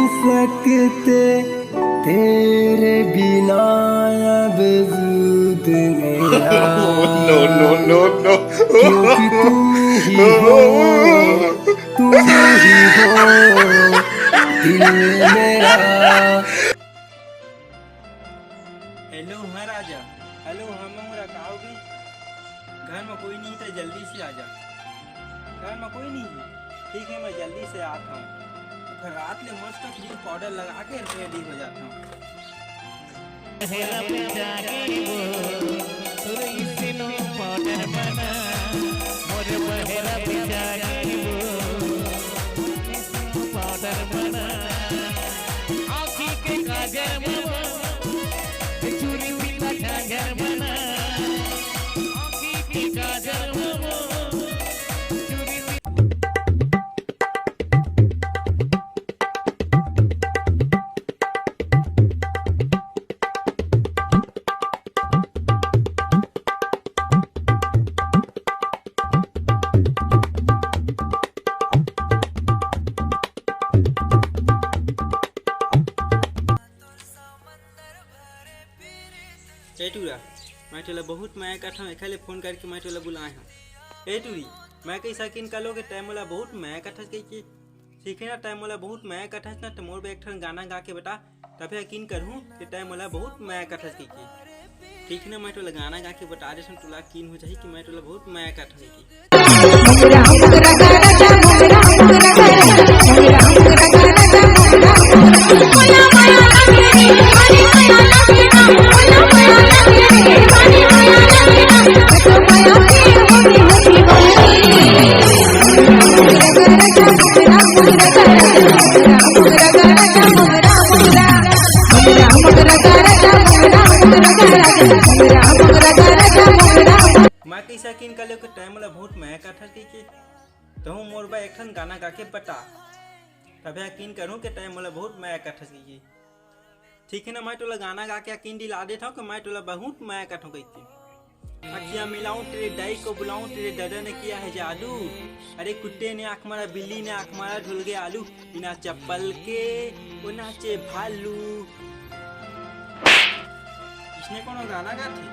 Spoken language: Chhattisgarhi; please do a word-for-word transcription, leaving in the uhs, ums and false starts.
सकते तेरे बिना अब वजूद मेरा। No, no, no, no। क्योंकि तुम ही हो, तुम ही हो दिल मेरा। हेलो, हाँ राजा। हेलो, हाँ महुरा, का होगे? घर में कोई नहीं, तो जल्दी से आ जा। घर में कोई नहीं है? ठीक है, मैं जल्दी से आत हूँ। घर रात ले मस्त क्रीम पाउडर लगा के रेडी हो जाता हूँ। बहरा पे जाके वो, तोर स्नो पाउडर बना, मोर बहरा पे जाके वो, स्नो पाउडर बना, आँखी के काजर में वो, चूड़ी पीला झांझर बना, आँखी के काजर में वो, चूड़ी ए टूरा, मैं तोला बहुत मया करथंव, एखर ले फोन करके मैं तोला बुलाए हंव। ए टूरी, मैं कइसा किन कलो के तैं मोला बहुत मया करथस कहिके। ठीक हे ना, तैं मोला बहुत मया करथस ना, त मोर बर एक ठन गाना गा के बता, तभे यकीन करहूँ कि तैं मोला बहुत मया करथस कहिके। ठीक हे ना, मैं तोला गाना गा के बता देथंव, तोला यकीन हो जाही कि मैं तोला बहुत मया करथंव कहिके। मैं कइसा किन कलो के तैं मोला बहुत मया करथस कहिके, तहूँ मोर बर एक ठन गाना गा के बता, तभे यकीन करहूँ के तैं मोला बहुत मया करथस कहिके। ठीक हे ना, मैं तोला गाना गा के यकीन दिला देथंव कि मैं तोला बहुत मया करथंव कहिके। अखियाँ मिलाऊं तेरे दाई को बुलाऊं, तेरे दादा ने किया है जादू। अरे कुत्ते ने आँख मारा, बिल्ली ने आँख मारा, धुल गया आलू। बिना चप्पल के वो नाचे भालू। इसने कोनो गाना गाथे?